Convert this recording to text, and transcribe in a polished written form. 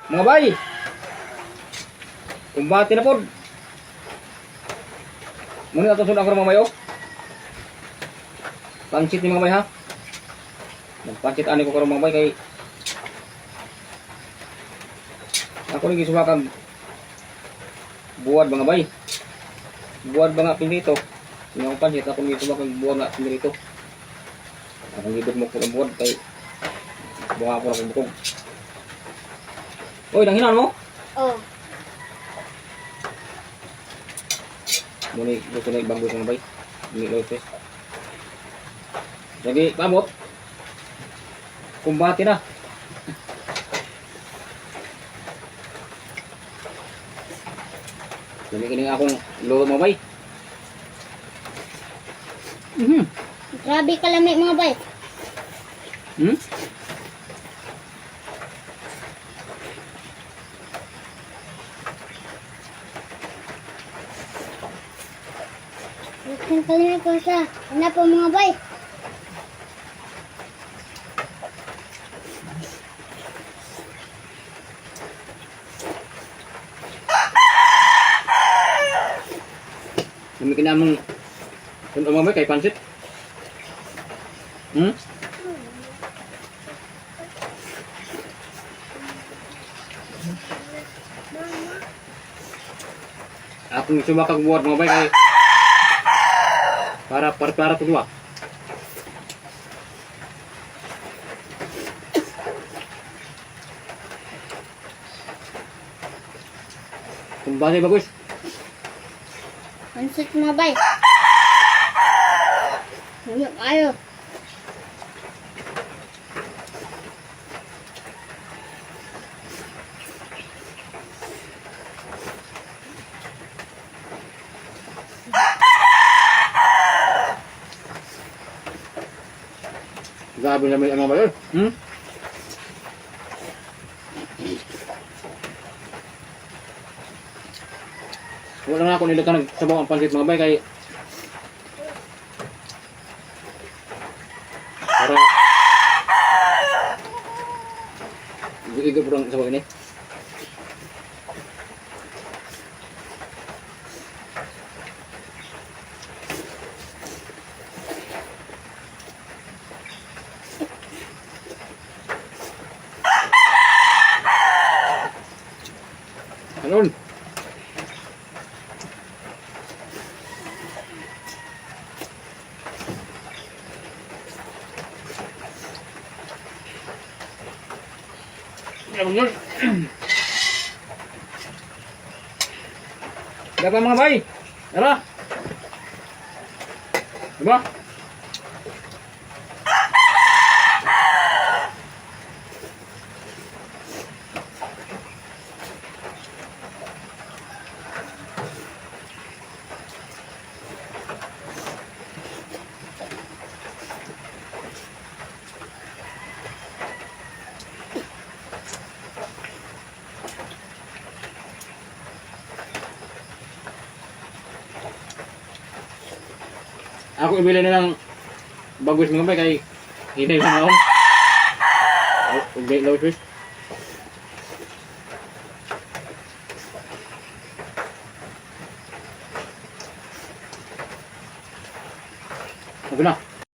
Mga bay! Kumbate na po. Muna ato sunod ako mga bay, oh. Pansit ni mga bay, ha. Nagpansit ani ko karon, mga bay, kay ako ni gisuwakan buwad, mga bay. Buwad ba nga pinito? Hindi ako pansit, ako ni gisuwakan buwad nga pinito. Akong gidog mo ko ng buwad kay buha ko na akong bukog. Oy, nanghinan mo? Oh. Muna gusto na ibang gusto ng bay. Hindi Lopez. Sige, pamot. Kumbate na. Dami kini akong luto, mga bay. Grabe kalami, mga bay. Hmm? Luksin kalami ko siya. Ano po, mga bay? Dami kini among luto, mga bay, kay pansit. Akong suba kag buhat, mga bay, kay para para para tuwa. Kumbate bagus. Pansit, mga bay. Lami kayo. Grabe naman ang mga bay. Hmm? Wala na ako nilagyan ng sabaw ang pansit, mga bay, kay para igo po ang sabaw ini. Ano? Yun. Dapat, mga bay. Tara. Diba? Ako ibili na lang bagus, mga bay, kay hinay lang ako. Okay, low fish. Okay na.